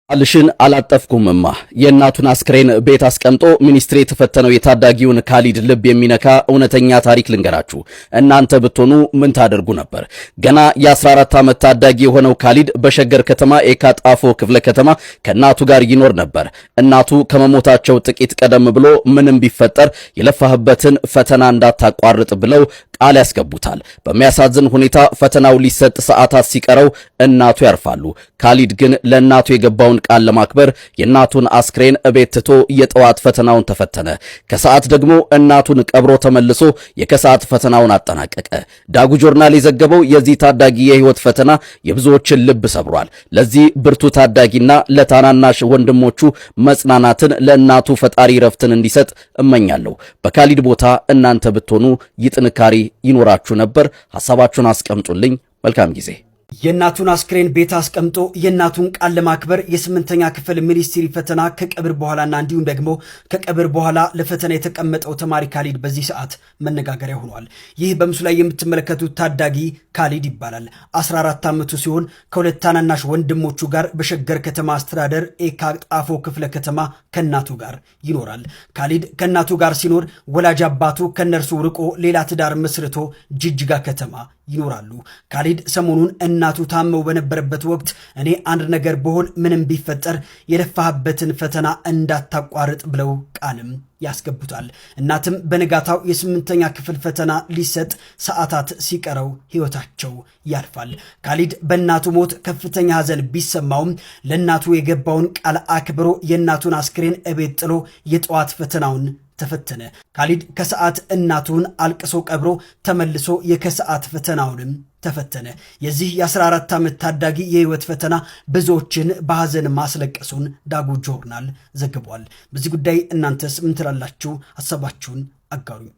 ቃልሽን አላጠፍኩምማ። የእናቱን አስክሬን ቤት አስቀምጦ ሚኒስትሪ የተፈተነው የታዳጊውን ካሊድ ልብ የሚነካ እውነተኛ ታሪክ ልንገራችሁ። እናንተ ብትሆኑ ምን ታደርጉ ነበር? ገና የ14 ዓመት ታዳጊ የሆነው ካሊድ በሸገር ከተማ ኤካ ጣፎ ክፍለ ከተማ ከእናቱ ጋር ይኖር ነበር። እናቱ ከመሞታቸው ጥቂት ቀደም ብሎ ምንም ቢፈጠር የለፋህበትን ፈተና እንዳታቋርጥ ብለው ቃል ያስገቡታል። በሚያሳዝን ሁኔታ ፈተናው ሊሰጥ ሰዓታት ሲቀረው እናቱ ያርፋሉ። ካሊድ ግን ለእናቱ የገባውን ቃል ለማክበር የእናቱን አስክሬን እቤት ትቶ የጠዋት ፈተናውን ተፈተነ። ከሰዓት ደግሞ እናቱን ቀብሮ ተመልሶ የከሰዓት ፈተናውን አጠናቀቀ። ዳጉ ጆርናል የዘገበው የዚህ ታዳጊ የህይወት ፈተና የብዙዎችን ልብ ሰብሯል። ለዚህ ብርቱ ታዳጊና ለታናናሽ ወንድሞቹ መጽናናትን፣ ለእናቱ ፈጣሪ ረፍትን እንዲሰጥ እመኛለሁ። በካሊድ ቦታ እናንተ ብትሆኑ ይህ ጥንካሬ ይኖራችሁ ነበር? ሐሳባችሁን አስቀምጡልኝ። መልካም ጊዜ። የእናቱን አስክሬን ቤት አስቀምጦ የእናቱን ቃል ለማክበር የስምንተኛ ክፍል ሚኒስትሪ ፈተና ከቀብር በኋላና እንዲሁም ደግሞ ከቀብር በኋላ ለፈተና የተቀመጠው ተማሪ ካሊድ በዚህ ሰዓት መነጋገሪያ ሆኗል። ይህ በምስሉ ላይ የምትመለከቱት ታዳጊ ካሊድ ይባላል። 14 ዓመቱ ሲሆን ከሁለት ታናናሽ ወንድሞቹ ጋር በሸገር ከተማ አስተዳደር ኤካ ጣፎ ክፍለ ከተማ ከእናቱ ጋር ይኖራል። ካሊድ ከእናቱ ጋር ሲኖር ወላጅ አባቱ ከእነርሱ ርቆ ሌላ ትዳር መስርቶ ጅጅጋ ከተማ ይኖራሉ። ካሊድ ሰሞኑን እናቱ ታመው በነበረበት ወቅት እኔ አንድ ነገር ብሆን ምንም ቢፈጠር የለፋህበትን ፈተና እንዳታቋርጥ ብለው ቃልም ያስገቡታል። እናትም በንጋታው የስምንተኛ ክፍል ፈተና ሊሰጥ ሰዓታት ሲቀረው ሕይወታቸው ያልፋል። ካሊድ በእናቱ ሞት ከፍተኛ ሐዘን ቢሰማውም ለእናቱ የገባውን ቃል አክብሮ የእናቱን አስክሬን እቤት ጥሎ የጠዋት ፈተናውን ተፈተነ። ካሊድ ከሰዓት እናቱን አልቅሶ ቀብሮ ተመልሶ የከሰዓት ፈተናውንም ተፈተነ። የዚህ የ14 ዓመት ታዳጊ የህይወት ፈተና ብዙዎችን በሐዘን ማስለቀሱን ዳጉ ጆርናል ዘግቧል። በዚህ ጉዳይ እናንተስ ምን ትላላችሁ? ሀሳባችሁን አጋሩኝ።